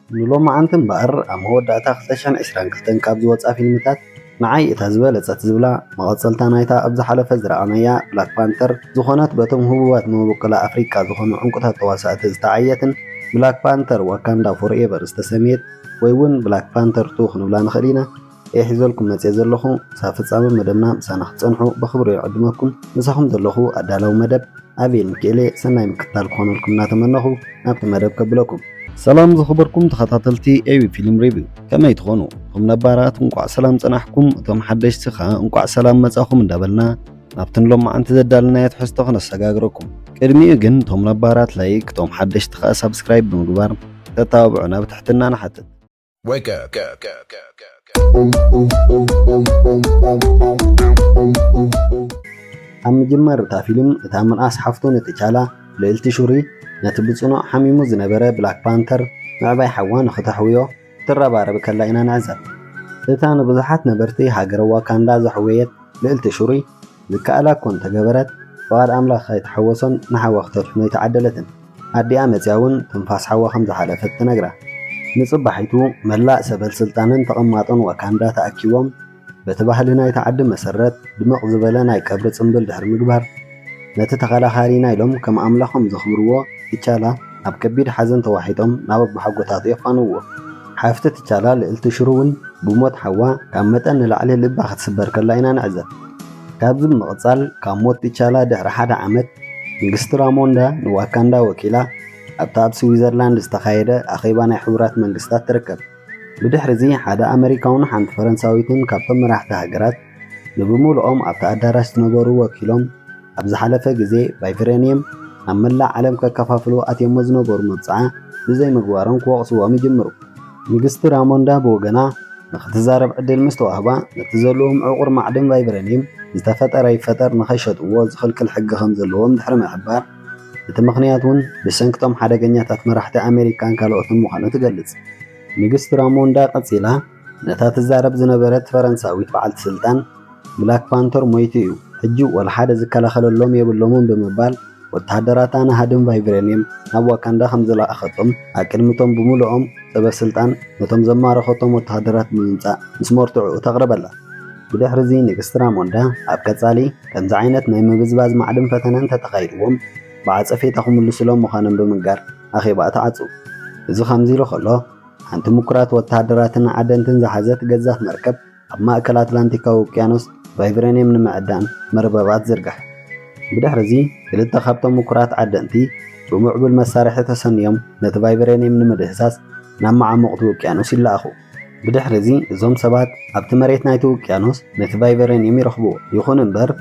ንሎማዓንቲ እምበኣር፣ ኣብ መወዳእታ ክልተ ሽሕን ዕስራን ክልተን ካብ ዝወጻ ፊልምታት፣ ንዓይ እታ ዝበለጸት ዝብላ፣ መቐጸልታ ናይታ ኣብ ዝሓለፈ ዝረኣናያ ብላክ ፓንተር ዝኾነት፣ በቶም ህቡባት መበቆል ኣፍሪቃ ዝኾኑ ዕንቁታት ተዋሳእቲ ዝተዓየትን፣ ብላክ ፓንተር ዋካንዳ ፎርኤቨር ዝተሰምየት፣ ወይ እውን ብላክ ፓንተር ቱ ክንብላ ንኽእል ኢና፣ እየ ሒዘልኩም መጽየ ዘለኹ። ክሳብ ፍጻመ መደብና ምሳና ክትጸንሑ ብኽብሪ ይዕድመኩም። ምሳኹም ዘለኹ ኣዳላዊ መደብ ኣቤል ሚኪኤሌ፣ ሰናይ ምክትታል ክኾነልኩም እናተመነኹ፣ ናብቲ መደብ ከብለኩም። ሰላም ዝኽበርኩም ተኸታተልቲ ኤቢ ፊልም ሪቪው፣ ከመይ ትኾኑ? እቶም ነባራት እንቋዕ ሰላም ጸናሕኩም፣ እቶም ሓደሽቲ ኸኣ እንቋዕ ሰላም መጻኹም እንዳበልና፣ ናብቲ ንሎማዓንቲ ዘዳለናዮ ትሕዝቶ ክነሰጋግረኩም። ቅድሚኡ ግን፣ እቶም ነባራት ላይክ፣ እቶም ሓደሽቲ ኸኣ ሳብስክራይብ ብምግባር ተተባብዑና ብትሕትና ንሓትት። Wake up. ኣብ ምጅማር እታ ፊልም፣ እታ ምንኣስ ሓፍቱ ንቲቻላ፣ ልእልቲ ሹሪ፣ ነቲ ብጽኑዕ ሓሚሙ ዝነበረ ብላክ ፓንተር ምዕባይ ሓዋ ንኽተሕውዮ ክትረባረብ ከላ ኢና ንዕዘብ። እታ ንብዙሓት ነበርቲ ሃገረ ዋካንዳ ዘሕወየት ልእልቲ ሹሪ፣ ዝከኣላ እኮ እንተገበረት፣ ፍቓድ ኣምላኽ ከይተሓወሶን ንሓዋ ክተድሕኖ ኣይተዓደለትን። ኣዲኣ መጽያ እውን ትንፋስ ሓዋ ከም ዝሓለፈት ትነግራ። ንጽባሒቱ፣ መላእ ሰበል ስልጣንን ተቐማጦን ዋካንዳ ተኣኪቦም፣ በቲ ባህሊ ናይታ ዓዲ መሰረት፣ ድምቕ ዝበለ ናይ ቀብሪ ጽምብል ድሕሪ ምግባር፣ ነቲ ተኸላኻሊና ኢሎም ከም ኣምላኾም ዘኽብርዎ ቲቻላ፣ ኣብ ከቢድ ሓዘን ተዋሒጦም ናብ ኣቦሓጎታቱ የፋንውዎ። ሓፍቲ ቲቻላ ልእልቲ ሽሩ እውን ብሞት ሓዋ ካብ መጠን ንላዕሊ ልባ ክትስበር ከላ ኢና ንዕዘብ። ካብዚ ብምቕጻል፣ ካብ ሞት ቲቻላ ድሕሪ ሓደ ዓመት፣ ንግስቲ ራሞንዳ ንዋካንዳ ወኪላ፣ ኣብቲ ኣብ ስዊዘርላንድ ዝተኻየደ ኣኼባ ናይ ሕቡራት መንግስታት ትርከብ። ብድሕሪዚ፣ ሓደ ኣመሪካውን ሓንቲ ፈረንሳዊትን ካብቶም መራሕቲ ሃገራት፣ ንብምሉኦም ኣብቲ ኣዳራሽ ዝነበሩ ወኪሎም፣ ኣብ ዝሓለፈ ግዜ ቫይብረንየም ናብ መላእ ዓለም ከከፋፍሉ ኣትዮሞ ዝነበሩ መብጽዓ ብዘይ ምግባሮም ክወቕስዎም ይጅምሩ። ንግስቲ ራሞንዳ ብወገና፣ ንኽትዛረብ ዕድል ምስ ተዋህባ፣ ነቲ ዘለዎም ዕቑር ማዕድን ቫይብረንየም፣ ዝተፈጠረ ይፈጠር ንኸይሸጥዎ ዝኽልክል ሕጊ ከም ዘለዎም ድሕሪ ምሕባር፣ እቲ ምኽንያት እውን ብሰንክቶም ሓደገኛታት መራሕቲ ኣሜሪካን ካልኦትን ምዃኑ ትገልጽ። ንግስቲ ራሞንዳ ቀጺላ፣ ነታ ትዛረብ ዝነበረት ፈረንሳዊት በዓልቲ ስልጣን፣ ብላክ ፓንተር ሞይቱ እዩ፣ ሕጂ ወላ ሓደ ዝከላኸለሎም የብሎምን ብምባል፣ ወተሃደራታ ንሃድን ቫይብረንየም ናብ ዋካንዳ ከም ዝለኣኸቶም፣ ኣቅድሚቶም ብምሉኦም ሰበ ስልጣን ነቶም ዘማረኸቶም ወተሃደራት ብምምጻእ ምስ መርትዕኡ ተቕርበላ። ብድሕሪዚ ንግስቲ ራሞንዳ ኣብ ቀጻሊ ከምዚ ዓይነት ናይ ምብዝባዝ ማዕድን ፈተነ እንተተኻይድዎም፣ ብዓጸፌታ ክምልሱሎም ምዃኖም ብምንጋር ኣኼባኣ ትዓጹ። እዚ ከምዚ ኢሉ ከሎ፣ ሓንቲ ምኩራት ወተሃደራትን ዓደንትን ዝሓዘት ገዛፍ መርከብ ኣብ ማእከል ኣትላንቲካዊ ውቅያኖስ ቫይብረንየም ንምዕዳን መርበባ ትዝርጋሕ። ብድሕሪዚ፣ ክልተ ካብቶም ምኩራት ዓደንቲ ብምዕቡል መሳርሒ ተሰንዮም ነቲ ቫይብረንየም ንምድህሳስ ናብ መዓሙቕቲ ውቅያኖስ ይለኣኹ። ብድሕሪዚ፣ እዞም ሰባት ኣብቲ መሬት ናይቲ ውቅያኖስ ነቲ ቫይብረንየም ይረኽብዎ። ይኹን እምበር፣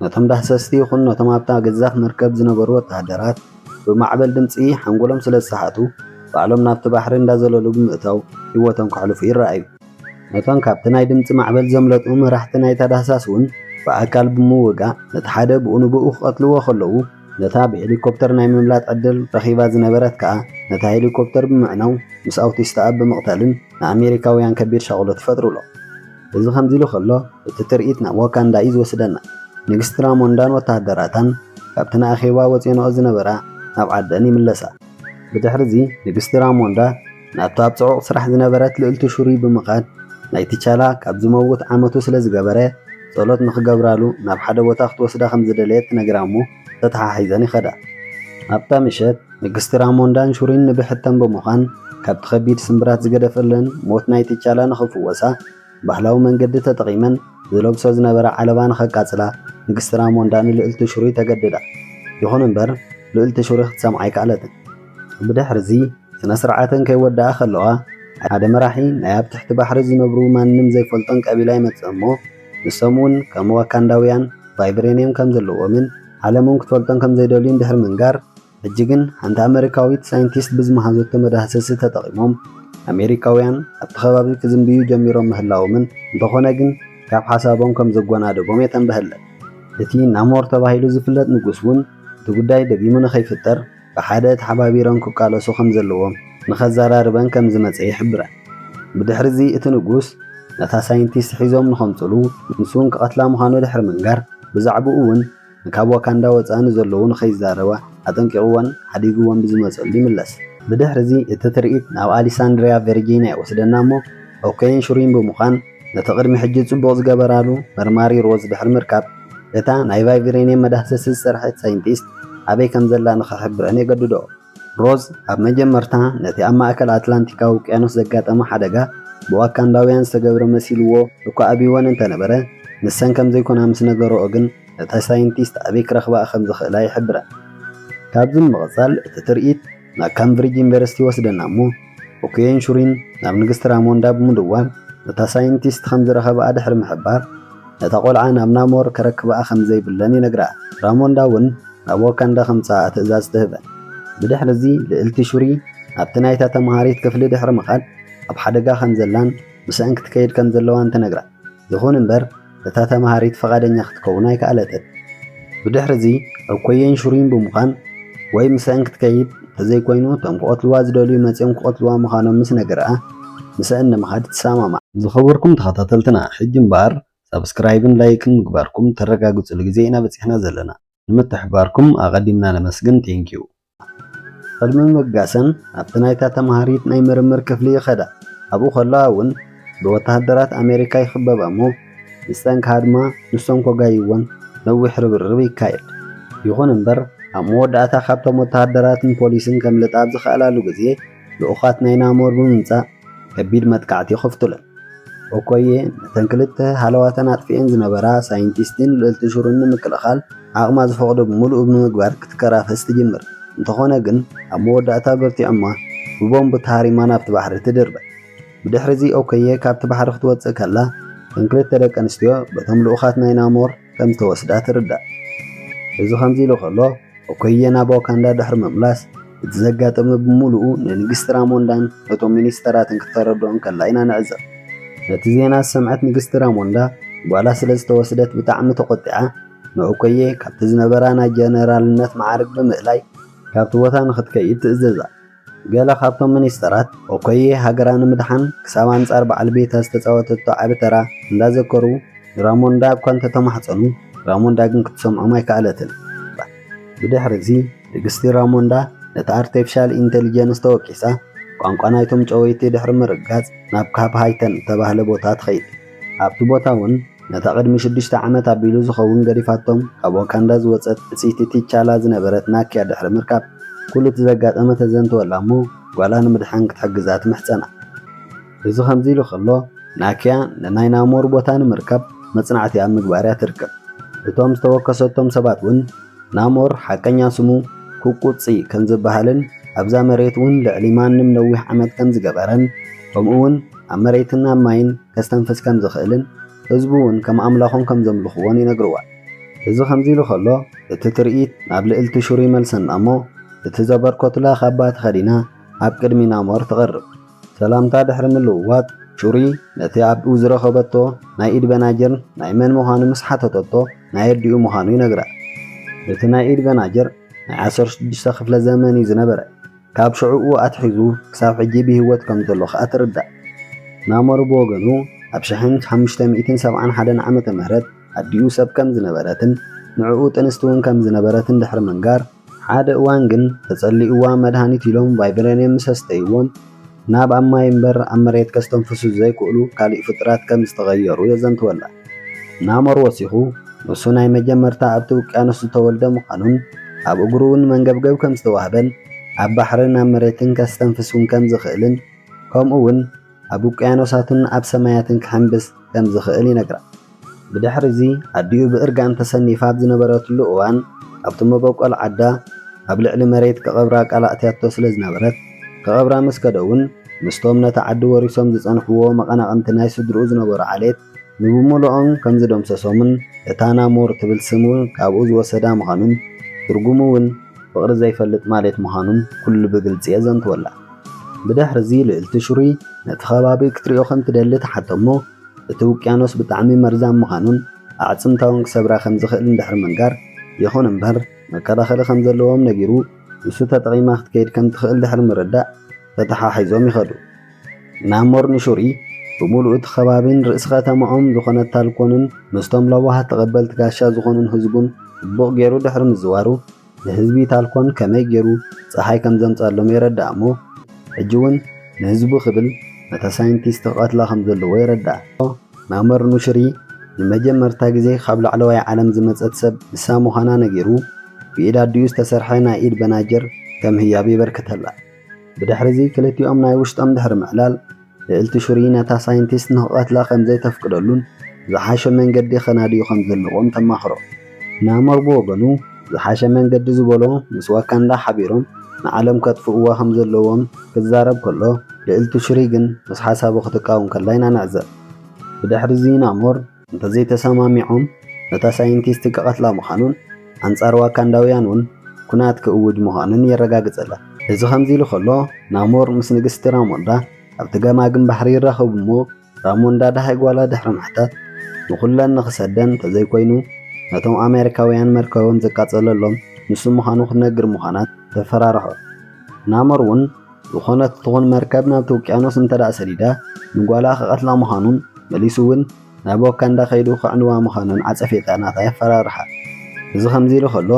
ነቶም ዳህሰስቲ ይኹን ነቶም ኣብታ ገዛፍ መርከብ ዝነበሩ ወተሃደራት ብማዕበል ድምጺ ሓንጎሎም ስለ ዝሰሓቱ፣ ባዕሎም ናብቲ ባሕሪ እንዳዘለሉ ብምእታው ህይወቶም ከሕልፉ ይረኣዩ። ነቶም ካብቲ ናይ ድምጺ ማዕበል ዘምለጡ መራሕቲ ናይታ ዳህሳስ እውን ብኣካል ብምውጋእ፣ ነቲ ሓደ ብኡ ንብኡ ክቐትልዎ ከለዉ፣ ነታ ብሄሊኮፕተር ናይ ምምላጥ ዕድል ረኺባ ዝነበረት ከኣ ነታ ሄሊኮፕተር ብምዕናው ምስ ኣውቲስታኣ ብምቕታልን ንኣሜሪካውያን ከቢድ ሻቕሎት ፈጥሩሎም። እዚ ከምዚ ኢሉ ከሎ፣ እቲ ትርኢት ናብ ዋካንዳ እዩ ዝወስደና። ንግስቲ ራሞንዳን ወተሃደራታን ካብቲ ንኣኼባ ወጺኦንኦ ዝነበራ ናብ ዓደን ይምለሳ። ብድሕሪዚ፣ ንግስቲ ራሞንዳ ናብታ ኣብ ጽዑቕ ስራሕ ዝነበረት ልእልቲ ሹሪ ብምኻድ፣ ናይ ቲቻላ ካብ ዝመውት ዓመቱ ስለ ዝገበረ፣ ጸሎት ንኽገብራሉ ናብ ሓደ ቦታ ክትወስዳ ከም ዝደለየት ትነግራ እሞ፣ ተተሓሒዘን ይኸዳ። ኣብታ ምሸት፣ ንግስቲ ራሞንዳን ሹሪን ንብሕተን ብምዃን፣ ካብቲ ከቢድ ስምብራት ዝገደፈለን ሞት ናይ ቲቻላ ንኽፍወሳ፣ ባህላዊ መንገዲ ተጠቒመን ዝለብሶ ዝነበራ ዓለባ ንኸቃጽላ ንግስቲ ራሞንዳ ንልእልቲ ሽሩይ ተገድዳ። ይኹን እምበር፣ ልእልቲ ሽሩይ ክትሰምዓ ኣይከኣለትን። ብድሕርዚ፣ ስነ ስርዓተን ከይወድኣ ከለዋ፣ ሓደ መራሒ ናይ ኣብ ትሕቲ ባሕሪ ዝነብሩ ማንም ዘይፈልጦን ቀቢላ ይመጽእ እሞ፣ ንሶም እውን ከም ዋካንዳውያን ቫይብሬንየም ከም ዘለዎምን ዓለም እውን ክትፈልጦን ከም ዘይደልዩን ድሕሪ ምንጋር፣ ሕጂ ግን ሓንቲ ኣመሪካዊት ሳይንቲስት ብዝመሃዘቶ መዳህሰሲ ተጠቒሞም ኣሜሪካውያን ኣብቲ ከባቢ ክዝንብዩ ጀሚሮም ምህላዎምን፣ እንተኾነ ግን ካብ ሓሳቦም ከም ዘጓናደቦም የተንበሀለን። እቲ ናሞር ተባሂሉ ዝፍለጥ ንጉስ እውን እቲ ጉዳይ ደጊሙ ንኸይፍጠር ብሓደ ተሓባቢሮም ክቃለሱ ከም ዘለዎም ንኸዘራርበን ከም ዝመጸ ይሕብረን። ብድሕሪዚ እቲ ንጉስ ነታ ሳይንቲስት ሒዞም ንኸምጽሉ ንሱ እውን ክቐትላ ምዃኑ ድሕሪ ምንጋር ብዛዕባኡ እውን ንካብ ዋካንዳ ወጻኢ ንዘለዉ ንኸይዛረባ ኣጠንቂቕወን ሓዲግወን ብዝመጸሉ ይምለስ። ብድሕርዚ እቲ ትርኢት ናብ ኣሊሳንድሪያ ቨርጂኒያ ይወስደና እሞ ኦኮየን ሹሪን ብምዃን ነቲ ቅድሚ ሕጂ ጽቡቕ ዝገበራሉ መርማሪ ሮዝ ድሕሪ ምርካብ እታ ናይ ቫይብሬኒየም መዳህሰሲ ዝሰርሐት ሳይንቲስት ኣበይ ከም ዘላ ንኽሕብረን የገድዶ። ሮዝ ኣብ መጀመርታ ነቲ ኣብ ማእከል ኣትላንቲካዊ ውቅያኖስ ዘጋጠመ ሓደጋ ብዋካንዳውያን ዝተገብረ መሲልዎ እኳ ኣብይወን እንተነበረ፣ ንሰን ከም ዘይኮና ምስ ነገረኦ ግን ነታ ሳይንቲስት ኣበይ ክረኽባኣ ከም ዝኽእላ ይሕብረን። ካብዚ ብምቕጻል እቲ ትርኢት ናብ ካምብሪጅ ዩኒቨርሲቲ ይወስደና እሞ ኦኮየን ሹሪን ናብ ንግስቲ ራሞንዳ ብምድዋል ነታ ሳይንቲስት ከም ዝረኸባኣ ድሕሪ ምሕባር ነታ ቆልዓ ናብ ናሞር ከረክባኣ ከም ዘይብለን ይነግራ። ራሞንዳ እውን ናብ ዋካንዳ ከምጽኣ ትእዛዝ ትህበን። ብድሕሪ እዚ ልእልቲ ሹሪ ኣብቲ ናይታ ተምሃሪት ክፍሊ ድሕሪ ምኻድ ኣብ ሓደጋ ከም ዘላን ምስአን ክትከይድ ከም ዘለዋን ትነግራ። ይኹን እምበር እታ ተምሃሪት ፈቓደኛ ክትከውን ኣይከኣለትን። ብድሕሪ እዚ ኦኮየን ሹሪን ብምዃን ወይ ምስአን ክትከይድ እንተዘይኮይኑ እቶም ክቐትልዋ ዝደልዩ መጺኦም ክቐትልዋ ምዃኖም ምስ ነገርኣ ምስአን ንምኻድ ትሰማማዕ። ዝኸበርኩም ተኸታተልትና ሕጂ እምበኣር ሳብስክራይብን ላይክን ምግባርኩም ተረጋግጹሉ ግዜ ኢና በጺሕና ዘለና። ንምትሕብባርኩም ኣቐዲምና ነመስግን። Thank you። ቅድሚ ምብጋሰን ኣብቲ ናይታ ተምሃሪት ናይ ምርምር ክፍሊ ይኸዳ። ኣብኡ ከለዋ እውን ብወተሃደራት ኣሜሪካ ይኽበባ እሞ ንሰን ክሃድማ ንሶም ኮጋይወን ነዊሕ ርብርብ ይካየድ። ይኹን እምበር ኣብ መወዳእታ ካብቶም ወተሃደራትን ፖሊስን ከምልጣ ኣብ ዝኸኣላሉ ግዜ ልኡኻት ናይ ናሞር ብምምጻእ ከቢድ መጥቃዕቲ ይኸፍቱለን። ኦኮየ ነተን ክልተ ሃለዋተን ኣጥፊኤን ዝነበራ ሳይንቲስትን ልእልቲ ሹርን ንምክልኻል ዓቕማ ዝፈቕዶ ብምሉኡ ብምግባር ክትከራፈስ ትጅምር። እንተኾነ ግን ኣብ መወዳእታ በርቲዖማ ብቦምብ ተሃሪማ ናብቲ ባሕሪ ትድርበ። ብድሕሪ እዚ ኦኮየ ካብቲ ባሕሪ ክትወጽእ ከላ እተን ክልተ ደቂ ኣንስትዮ በቶም ልኡኻት ናይ ናሞር ከም ዝተወስዳ ትርዳእ። እዚ ከምዚ ኢሉ ከሎ ኦኮየ ናብ ዋካንዳ ድሕሪ ምምላስ እቲ ዘጋጠመ ብምሉኡ ንንግስቲ ራሞንዳን ነቶም ሚኒስተራትን ክተረድኦም ከላ ኢና ንዕዘብ። ነቲ ዜና ዝሰምዐት ንግስቲ ራሞንዳ ጓላ ስለ ዝተወስደት ብጣዕሚ ተቖጢዓ ንኦኮየ ካብቲ ዝነበራ ናይ ጀነራልነት መዓርግ ብምእላይ ካብቲ ቦታ ንኽትከይድ ትእዘዛ። ገለ ካብቶም ሚኒስተራት ኦኮየ ሃገራ ንምድሓን ክሳብ ኣንጻር በዓል ቤታ ዝተጻወተቶ ዓቢ ተራ እንዳዘከሩ ንራሞንዳ እኳ እንተተማሕጸኑ ራሞንዳ ግን ክትሰምዖም ኣይከኣለትን። ብድሕሪ እዚ ንግስቲ ራሞንዳ ነቲ ኣርቲፊሻል ኢንተሊጀንስ ተወቂሳ ቋንቋ ናይቶም ጨወይቲ ድሕሪ ምርጋጽ ናብ ካፕ ሃይተን ዝተባህለ ቦታ ትኸይድ። ኣብቲ ቦታ እውን ነታ ቅድሚ ሽዱሽተ ዓመት ኣቢሉ ዝኸውን ገዲፋቶም ካብ ዋካንዳ ዝወጸት ብጽይቲ ቲቻላ ዝነበረት ናኪያ ድሕሪ ምርካብ ኩሉ እቲ ዘጋጠመ ተዘንትወላ እሞ ጓላ ንምድሓን ክትሕግዛ ትምሕጸና። እዚ ከምዚ ኢሉ ከሎ ናኪያ ንናይ ናሞር ቦታ ንምርካብ መጽናዕቲ ኣብ ምግባር እያ ትርከብ። እቶም ዝተወከሰቶም ሰባት እውን ናሞር ሓቀኛ ስሙ ኩቁጺ ከም ዝበሃልን ኣብዛ መሬት እውን ልዕሊ ማንም ነዊሕ ዓመት ከም ዝገበረን ከምኡ እውን ኣብ መሬትን ኣብ ማይን ከስተንፍስ ከም ዝኽእልን ህዝቡ እውን ከም ኣምላኾም ከም ዘምልኽዎን ይነግርዋ። እዚ ከምዚ ኢሉ ከሎ እቲ ትርኢት ናብ ልእልቲ ሹሪ መልሰና እሞ እቲ ዘበርከቱላ ካባ ተኸዲና ኣብ ቅድሚ ናሞር ትቐርብ። ሰላምታ ድሕሪ ምልውዋጥ ሹሪ ነቲ ኣብኡ ዝረኸበቶ ናይ ኢድ በናጅር ናይ መን ምዃኑ ምስ ሓተተቶ ናይ ኣዲኡ ምዃኑ ይነግራ። እቲ ናይ ኢድ በናጅር ናይ ዓሰርተ ሽዱሽተ ክፍለ ዘመን እዩ ዝነበረ። ካብ ሽዑኡ ኣትሒዙ ክሳብ ሕጂ ብህይወት ከም ዘሎ ከኣ ትርዳእ። ናሞር ብወገኑ ኣብ ሽሕን ሓሙሽተ ሚእትን ሰብዓን ሓደን ዓመተ ምህረት ኣዲኡ ሰብ ከም ዝነበረትን ንዕኡ ጥንስቲ እውን ከም ዝነበረትን ድሕሪ ምንጋር ሓደ እዋን ግን ተጸሊእዋ መድሃኒት ኢሎም ቫይብሬንየም ምስ ኣስተይዎም ናብ ኣብ ማይ እምበር ኣብ መሬት ከስተንፍሱ ዘይክእሉ ካሊእ ፍጡራት ከም ዝተቐየሩ የዘንትወላ። ናሞር ወሲኹ ንሱ ናይ መጀመርታ ኣብቲ ውቅያኖስ ዝተወልደ ምዃኑን ኣብ እግሩ እውን መንገብገብ ከም ዝተዋህበን ኣብ ባሕርን ኣብ መሬትን ከስተንፍስ እውን ከም ዝኽእልን ከምኡ እውን ኣብ ውቅያኖሳትን ኣብ ሰማያትን ክሕንብስ ከም ዝኽእል ይነግራ። ብድሕሪ እዚ ኣዲኡ ብእርጋን ተሰኒፋ ኣብ ዝነበረትሉ እዋን ኣብቲ መበቆል ዓዳ ኣብ ልዕሊ መሬት ክቐብራ ቃል ኣእትያቶ ስለ ዝነበረት ክቐብራ ምስ ከደ እውን ምስቶም ነቲ ዓዲ ወሪሶም ዝጸንሕዎ መቐናቕንቲ ናይ ስድርኡ ዝነበሩ ዓሌት ንብምሉኦም ከም ዝደምሰሶምን እታ ናሞር ትብል ስም እውን ካብኡ ዝወሰዳ ምዃኑን ትርጉሙ እውን ፍቕሪ ዘይፈልጥ ማለት ምዃኑን ኩሉ ብግልጺ የዘንትወላ። ብድሕሪ እዚ ልእልቲ ሽሩይ ነቲ ከባቢ ክትሪኦ ከም ትደሊ ትሓቶ እሞ እቲ ውቅያኖስ ብጣዕሚ መርዛም ምዃኑን ኣዕጽምታ እውን ክሰብራ ከም ዝኽእልን ድሕሪ ምንጋር ይኹን እምበር መከላኸሊ ከም ዘለዎም ነጊሩ ንሱ ተጠቒማ ክትከይድ ከም ትኽእል ድሕሪ ምርዳእ ተተሓሒዞም ይኸዱ። ናሞር ንሹሪ ብምሉኡ እቲ ከባቢን ርእሲ ከተማኦም ዝኾነት ታልኮንን ምስቶም ለዋሃት ተቐበልቲ ጋሻ ዝኾኑን ህዝቡን ጽቡቕ ገይሩ ድሕሪ ምዝዋሩ ንህዝቢ ታልኮን ከመይ ገይሩ ጸሓይ ከም ዘምጸሎም የረድእ እሞ፣ ሕጂ እውን ንህዝቡ ክብል ነታ ሳይንቲስት ክቐትላ ከም ዘለዎ የረድእ። ናሞር ንሹሪ ንመጀመርታ ግዜ ካብ ላዕለዋይ ዓለም ዝመጸት ሰብ ንሳ ምዃና ነጊሩ፣ ብኢድ ኣዲኡ ዝተሰርሐ ናይ ኢድ በናጀር ከም ህያብ የበርክተላ። ብድሕሪ እዚ ክልቲኦም ናይ ውሽጦም ድሕሪ ምዕላል፣ ልእልቲ ሹሪ ነታ ሳይንቲስት ንኽቐትላ ከም ዘይተፍቅደሉን ዝሓሸ መንገዲ ከናድዩ ከም ዘለዎም ተማኽሮ። ናሞር ብወገኑ፣ ዝሓሸ መንገዲ ዝበሎ ምስ ዋካንዳ ሓቢሮም ንዓለም ከጥፍእዋ ከም ዘለዎም ክዛረብ ከሎ፣ ልእልቲ ሹሪ ግን ምስ ሓሳቡ ክትቃወም ከላ ኢና ንዕዘብ። ብድሕሪ እዚ ናሞር እንተዘይተሰማሚዖም ነታ ሳይንቲስት ክቐትላ ምዃኑን ኣንጻር ዋካንዳውያን እውን ኩናት ክእውጅ ምዃኑን የረጋግጸላ። እዚ ከምዚ ኢሉ ከሎ፣ ናሞር ምስ ንግስቲ ራሞንዳ ኣብቲ ገማግም ባሕሪ ይራኸቡ እሞ፣ ራሞንዳ ደሃይ ጓላ ድሕሪ ምሕታት ንኹለን ንኽሰደን እንተዘይኮይኑ ነቶም ኣሜሪካውያን መርከቦም ዘቃጸለሎም ንሱ ምዃኑ ክትነግር ምዃና ተፈራርሖ። ናሞር እውን ዝኾነት ትኹን መርከብ ናብቲ ውቅያኖስ እንተደኣ ሰዲዳ ንጓላ ክቐትላ ምዃኑን መሊሱ እውን ናብ ዋካንዳ ከይዱ ከዕንዋ ምዃኑን ዓጸፌታ ናታ የፈራርሓ። እዚ ከምዚ ኢሉ ከሎ፣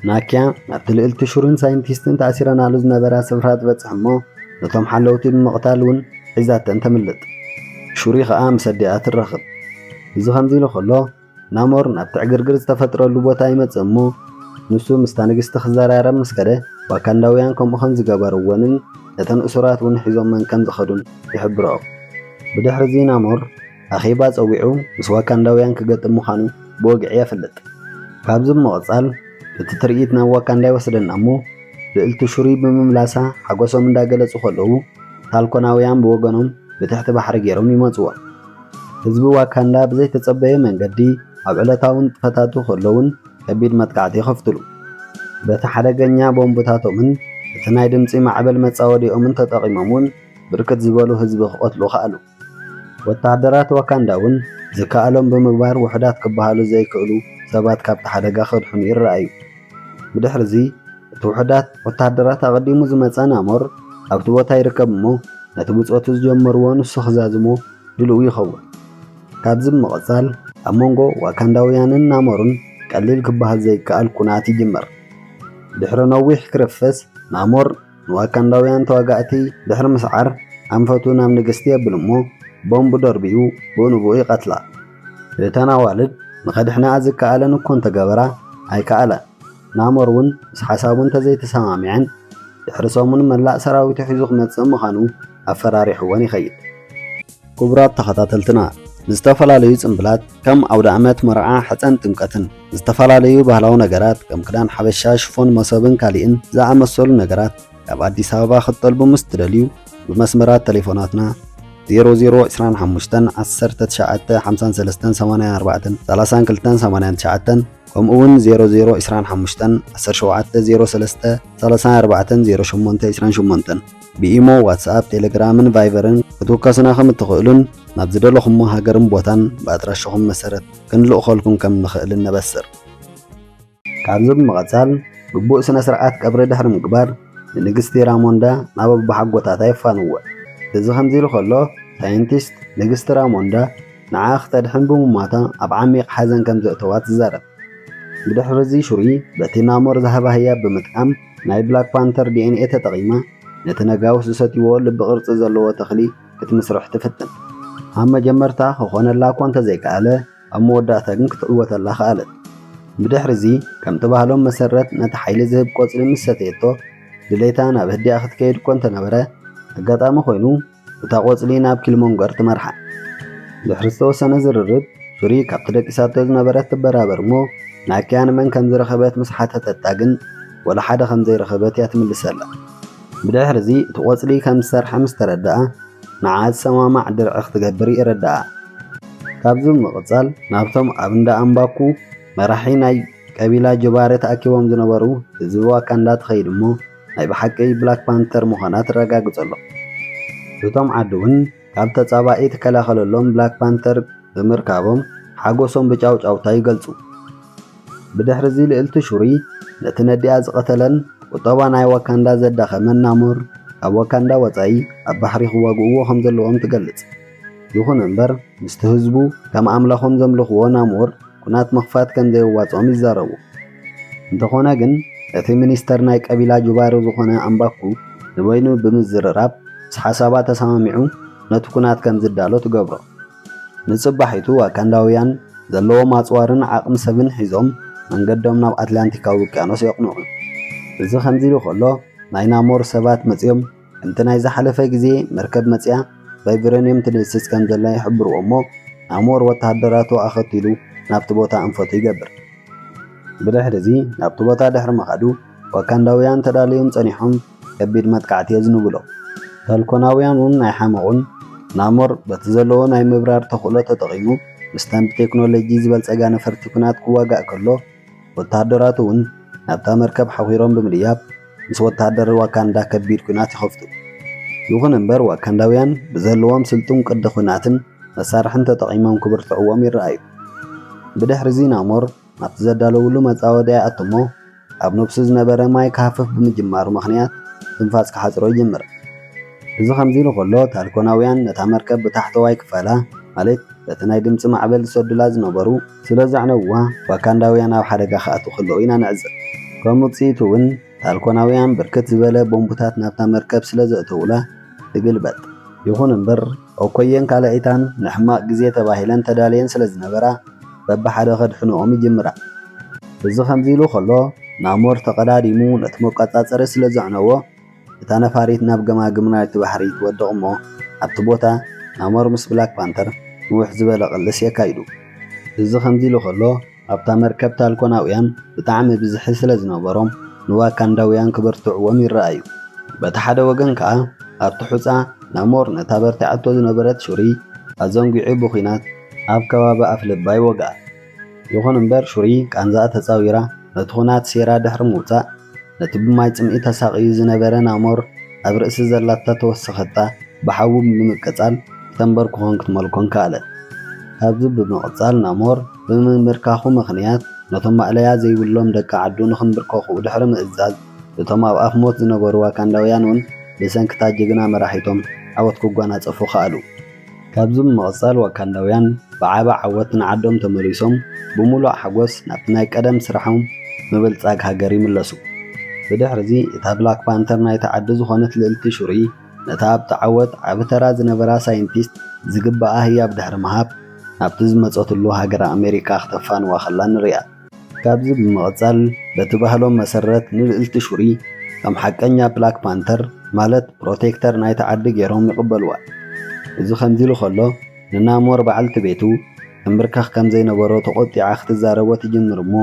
ናኪያ ናብቲ ልእልቲ ሹሪን ሳይንቲስትን ተኣሲረናሉ ዝነበራ ስፍራ ትበጽሕ እሞ፣ ነቶም ሓለውቲ ብምቕታል እውን ሒዛተን ተምልጥ። ሹሪ ኸኣ ምስ ኣዲኣ ትራኸብ። እዚ ከምዚ ኢሉ ከሎ፣ ናሞር ናብቲ ዕግርግር ዝተፈጥረሉ ቦታ ይመጽእ እሞ፣ ንሱ ምስታ ንግስቲ ክዘራረብ ምስ ከደ፣ ዋካንዳውያን ከምኡ ከም ዝገበርዎንን ነተን እሱራት እውን ሒዞመን ከም ዝኸዱን ይሕብርኦ። ብድሕሪ እዚ ናሞር ኣኼባ ጸዊዑ ምስ ዋካንዳውያን ክገጥም ምዃኑ ብወግዒ የፍልጥ። ካብዚ ብምቕጻል፣ እቲ ትርኢት ናብ ዋካንዳ ይወስደና እሞ፣ ልእልቲ ሹሪ ብምምላሳ ሓጎሶም እንዳገለጹ ከለዉ፣ ታልኮናውያን ብወገኖም ብትሕቲ ባሕሪ ገይሮም ይመጽዎም። ህዝቢ ዋካንዳ ብዘይተጸበየ መንገዲ ኣብ ዕለታዊ ንጥፈታቱ ከለውን ከቢድ መጥቃዕቲ ይኸፍትሉ። በቲ ሓደገኛ ቦምብታቶምን እቲ ናይ ድምጺ ማዕበል መጻወዲኦምን ተጠቒሞም እውን ብርክት ዝበሉ ህዝቢ ክቐትሉ ከኣሉ። ወተሃደራት ዋካንዳ እውን ዝከኣሎም ብምግባር ውሑዳት ክበሃሉ ዘይክእሉ ሰባት ካብቲ ሓደጋ ከድሕኑ ይረኣዩ። ብድሕሪ እዚ እቲ ውሑዳት ወተሃደራት ኣቐዲሙ ዝመጸ ናሞር ኣብቲ ቦታ ይርከብ እሞ ነቲ ብጾቱ ዝጀመርዎ ንሱ ክዛዝሞ ድልው ይኸውን። ካብዚ ብምቕጻል ኣብ መንጎ ዋካንዳውያንን ናሞርን ቀሊል ክበሃል ዘይከኣል ኩናት ይጅመር። ድሕሪ ነዊሕ ክርፍስ ናሞር ንዋካንዳውያን ተዋጋእቲ ድሕሪ ምስዓር ኣንፈቱ ናብ ንግስቲ የብል እሞ ቦምብ ደርቢኡ ብኡ ንብኡ ይቐትላ። እተን ኣዋልድ ንኸድሕነኣ ዝከኣለን እኮ እንተገበራ ኣይከኣላን። ናሞር እውን ምስ ሓሳቡ እንተዘይተሰማሚዐን ድሕሪ ሰሙን መላእ ሰራዊቱ ሒዙ ክመጽእ ምዃኑ ኣፈራሪሕወን ይኸይድ። ክቡራት ተኸታተልትና፣ ንዝተፈላለዩ ጽምብላት ከም ኣውደ ዓመት፣ መርዓ፣ ሕጸን ጥምቀትን፣ ዝተፈላለዩ ባህላዊ ነገራት ከም ክዳን ሓበሻ፣ ሽፎን፣ መሶብን ካልእን ዝኣመሰሉ ነገራት ካብ ኣዲስ ኣበባ ክትጠልቡ ምስ ትደልዩ ብመስመራት ቴሌፎናትና ዜሮ ዜሮ ዕስራን ሓሙሽተን ዓሰርተ ትሽዓተ ሓምሳን ሰለስተን ሰማንያን ኣርባዕተን ሰላሳን ክልተን ሰማንያን ትሽዓተን ከምኡ እውን ዜሮ ዜሮ ዕስራን ሓሙሽተን ዓሰርተ ሸውዓተ ዜሮ ሰለስተ ሰላሳን ኣርባዕተን ዜሮ ሸሞንተ ዕስራን ሸሞንተን ብኢሞ፣ ዋትስኣፕ፣ ቴሌግራምን ቫይበርን ክትውከሱና ከም እትኽእሉን ናብ ዝደለኹሞ ሃገርን ቦታን ብኣድራሻኹም መሰረት ክንልእኸልኩም ከም ንኽእልን ነበስር። ካብዚ ብምቕጻል ግቡእ ስነ ስርዓት ቀብሪ ድሕሪ ምግባር ንንግስቲ ራሞንዳ ናብ ኣቦሓጎታታ የፋንወ። እዚ ከምዚ ኢሉ ከሎ ሳይንቲስት ንግስቲ ራሞንዳ ንዓ ክተድሕን ብምሟታ ኣብ ዓሚቕ ሓዘን ከም ዘእተዋ ትዛረብ። ብድሕሪ እዚ ሹሪ በቲ ናሞር ዝሃባ ህያብ ብምጥቃም ናይ ብላክ ፓንተር ዲ ኤን ኤ ተጠቒማ ነቲ ነጋውስ ዝሰትይዎ ልቢ ቅርጺ ዘለዎ ተኽሊ ክትምስርሕ ትፍትን። ኣብ መጀመርታ ክኾነላ እኳ እንተዘይከኣለ ኣብ መወዳእታ ግን ክትዕወተላ ከኣለት። ብድሕሪ እዚ ከምቲ ባህሎም መሰረት ነቲ ሓይሊ ዝህብ ቆጽሊ ምስ ሰተየቶ ድሌታ ናብ ህድኣ ክትከይድ እኮ እንተነበረ ኣጋጣሚ ኮይኑ እታ ቆጽሊ ናብ ኪልሞንገር ትመርሓ። ድሕሪ ዝተወሰነ ዝርርብ ሹሪ ካብቲ ደቂሳቶ ዝነበረት ትበራበር እሞ ናኪያ ንመን ከም ዝረኸበት ምስ ሓተተታ ግን ወላ ሓደ ከም ዘይረኸበት እያ ትምልሰላ። ብድሕሪ እዚ እቲ ቆጽሊ ከም ዝሰርሐ ምስ ተረድኣ ንዓ ዝሰማማዕ ድርዒ ክትገብር የረድኣ። ካብዚ ብምቕጻል ናብቶም ኣብ እንዳ ኣምባኩ መራሒ ናይ ቀቢላ ጅባረ ተኣኪቦም ዝነበሩ ህዝቢ ዋካንዳ ትኸይድ እሞ ናይ ብሓቂ ብላክ ፓንተር ምዃና ትረጋግጸሎም። እቶም ዓዲ እውን ካብ ተጻባኢ ትከላኸለሎም ብላክ ፓንተር ብምርካቦም ሓጎሶም ብጫውጫውታ ይገልጹ። ብድሕሪ እዚ ልእልቲ ሹሪ ነቲ ነዲኣ ዝቐተለን ቁጠባ ናይ ዋካንዳ ዘዳኸመን ናሞር ካብ ዋካንዳ ወጻኢ ኣብ ባሕሪ ክዋግእዎ ከም ዘለዎም ትገልጽ። ይኹን እምበር ምስቲ ህዝቡ ከም ኣምላኾም ዘምልኽዎ ናሞር ኩናት ምኽፋት ከም ዘየዋጽኦም ይዛረቡ። እንተኾነ ግን እቲ ሚኒስተር ናይ ቀቢላ ጁባሩ ዝኾነ ኣምባኩ ንበይኑ ብምዝርራብ ምስ ሓሳባ ተሰማሚዑ ነቲ ኩናት ከም ዝዳሎ ትገብሮ። ንጽባሒቱ ዋካንዳውያን ዘለዎም ኣጽዋርን ዓቕሚ ሰብን ሒዞም መንገዶም ናብ ኣትላንቲካዊ ውቅያኖስ የቕንዑ። እዚ ከምዚ ኢሉ ከሎ ናይ ናሞር ሰባት መጺኦም ከምቲ ናይ ዝሓለፈ ግዜ መርከብ መጺኣ ቫይብረንየም ትድስስ ከም ዘላ ይሕብርዎ እሞ ናሞር ወተሃደራቱ ኣኸቲሉ ናብቲ ቦታ ኣንፈቱ ይገብር። ብድሕሪ እዚ ናብቲ ቦታ ድሕሪ ምኻዱ ዋካንዳውያን ተዳልዮም ጸኒሖም ከቢድ መጥቃዕቲ የዝንብሎም። ፋልኮናውያን እውን ኣይሓመቑን። ናሞር በቲ ዘለዎ ናይ ምብራር ተኽእሎ ተጠቒሙ ምስታን ብቴክኖሎጂ ዝበልጸጋ ነፈርቲ ኩናት ክዋጋእ ከሎ ወተሃደራቱ እውን ናብታ መርከብ ሓኺሮም ብምድያብ ምስ ወተሃደር ዋካንዳ ከቢድ ኩናት ይኸፍቱ። ይኹን እምበር ዋካንዳውያን ብዘለዎም ስልጡን ቅዲ ኩናትን መሳርሕን ተጠቒሞም ክብርትዕዎም ይረኣዩ። ብድሕሪ እዚ ናሞር ናብቲ ዘዳለውሉ መጻወድያ ይኣቱ እሞ ኣብ ነብሱ ዝነበረ ማይ ክሃፍፍ ብምጅማሩ ምኽንያት ትንፋስ ክሓጽሮ ይጅምር። እዚ ከምዚ ኢሉ ከሎ ታልኮናውያን ነታ መርከብ ብታሕተዋይ ክፋላ ማለት በቲ ናይ ድምጺ ማዕበል ዝሰዱላ ዝነበሩ ስለ ዘዕነውዋ ዋካንዳውያን ኣብ ሓደጋ ክኣትዉ ከለዉ ኢና ንዕዘብ። ከም ውጽኢቱ እውን ታልኮናውያን ብርክት ዝበለ ቦምቡታት ናብታ መርከብ ስለ ዘእተዉላ ትግልበጥ። ይኹን እምበር ኦኮየን ካልኣይታን ንሕማቕ ግዜ ተባሂለን ተዳልየን ስለ ዝነበራ በብሓደ ከድሕንኦም ይጅምራ። እዚ ከምዚ ኢሉ ከሎ ናሞር ተቐዳዲሙ ነቲ መቆጻጸሪ ስለ ዘዕነዎ እታ ነፋሪት ናብ ገማግም ናይቲ ባሕሪ ትወድቕ እሞ ኣብቲ ቦታ ናሞር ምስ ብላክ ፓንተር ንውሕ ዝበለ ቅልስ የካይዱ። እዚ ከምዚ ኢሉ ከሎ ኣብታ መርከብ ታልኮናውያን ብጣዕሚ ብዝሒ ስለ ዝነበሮም ንዋካንዳውያን ክበርትዕዎም ይረኣዩ። በቲ ሓደ ወገን ከኣ ኣብቲ ሑጻ ናሞር ነታ በርቲዓቶ ዝነበረት ሹሪ ኣዘንጊዑ ብኹናት ኣብ ከባቢ ኣፍ ልባ ይወግኣ። ይኹን እምበር ሹሪ ቃንዛኣ ተጻዊራ ነቲ ኹናት ሴራ ድሕሪ ምውጻእ ነቲ ብማይ ጽምኢ ተሳቕዩ ዝነበረ ናሞር ኣብ ርእሲ ዘላታ ተወሰኸታ ብሓዊ ብምቅጻል ክተንበርክኾን ክትመልኮን ከኣለት። ካብዚ ብምቕጻል ናሞር ብምንብርካኹ ምኽንያት ነቶም ማእለያ ዘይብሎም ደቂ ዓዱ ንኽንብርከኹ ድሕሪ ምእዛዝ እቶም ኣብ ኣፍ ሞት ዝነበሩ ዋካንዳውያን እውን ብሰንክታ ጅግና መራሒቶም ዓወት ክጓናጸፉ ከኣሉ። ካብዚ ብምቕጻል ዋካንዳውያን ብዓቢ ዓወት ንዓዶም ተመሊሶም ብምሉእ ሓጎስ ናብቲ ናይ ቀደም ስራሖም ምብልጻግ ሃገር ይምለሱ። ብድሕርዚ እታ ብላክ ፓንተር ናይቲ ዓዲ ዝኾነት ልእልቲ ሹሪ ነታ ኣብቲ ዓወት ዓቢ ተራ ዝነበራ ሳይንቲስት ዝግባኣ ህያብ ድሕሪ ምሃብ ናብቲ ዝመጸትሉ ሃገር ኣሜሪካ ክተፋንዋ ከላ ንሪኣ። ካብዚ ብምቕጻል በቲ ባህሎም መሰረት ንልእልቲ ሹሪ ከም ሓቀኛ ብላክ ፓንተር ማለት ፕሮቴክተር ናይቲ ዓዲ ገይሮም ይቕበልዋ። እዚ ከምዚ ኢሉ ከሎ ንናሞር በዓልቲ ቤቱ ትምብርከኽ ከም ዘይነበሮ ተቖጢዓ ክትዛረቦ ትጅምር እሞ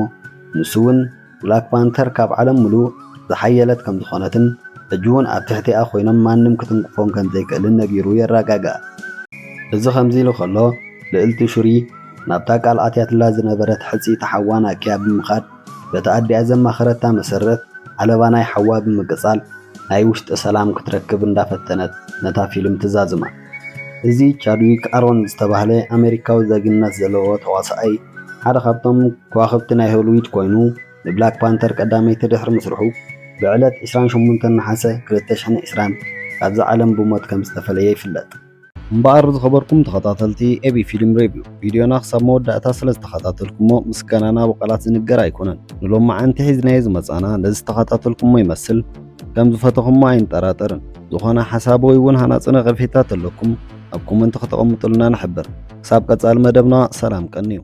ንሱ እውን ብላክ ፓንተር ካብ ዓለም ምሉእ ዝሓየለት ከም ዝኾነትን ሕጂ እውን ኣብ ትሕቲኣ ኮይኖም ማንም ክትንክፎም ከም ዘይክእልን ነጊሩ የረጋግኣ። እዚ ከምዚ ኢሉ ከሎ ልእልቲ ሹሪ ናብታ ቃል ኣትያትላ ዝነበረት ሕጽይቲ ሓዋ ናኪያ ብምኻድ በቲ ኣዲኣ ዘማኸረታ መሰረት ዓለባ ናይ ሓዋ ብምቅጻል ናይ ውሽጢ ሰላም ክትረክብ እንዳፈተነት ነታ ፊልም ትዛዝማ። እዚ ቻድዊክ ኣሮን ዝተባህለ ኣሜሪካዊ ዜግነት ዘለዎ ተዋሳኣይ ሓደ ካብቶም ከዋኽብቲ ናይ ሆሊውድ ኮይኑ ንብላክ ፓንተር ቀዳመይቲ ድሕሪ ምስርሑ ብዕለት ዕስራን ሸሞንተን ነሓሰ ክልተ ሽሕን ዕስራን ካብዛ ዓለም ብሞት ከም ዝተፈለየ ይፍለጥ። እምበኣር ዝኸበርኩም ተኸታተልቲ ኤቢ ፊልም ሬቪው ቪድዮና ክሳብ መወዳእታ ስለ ዝተኸታተልኩሞ ምስጋናና ብቓላት ዝንገር ኣይኮነን። ንሎማዓንቲ ሒዝናዮ ዝመጻና ነዚ ዝተኸታተልኩሞ ይመስል። ከም ዝፈተኹሞ ኣይንጠራጠርን። ዝኾነ ሓሳብ ወይ እውን ሃናጺ ነቐፌታ ተለኩም ኣብ ኮመንት ከተቐምጡልና ንሕብር። ክሳብ ቀጻሊ መደብና ሰላም ቀንዩ።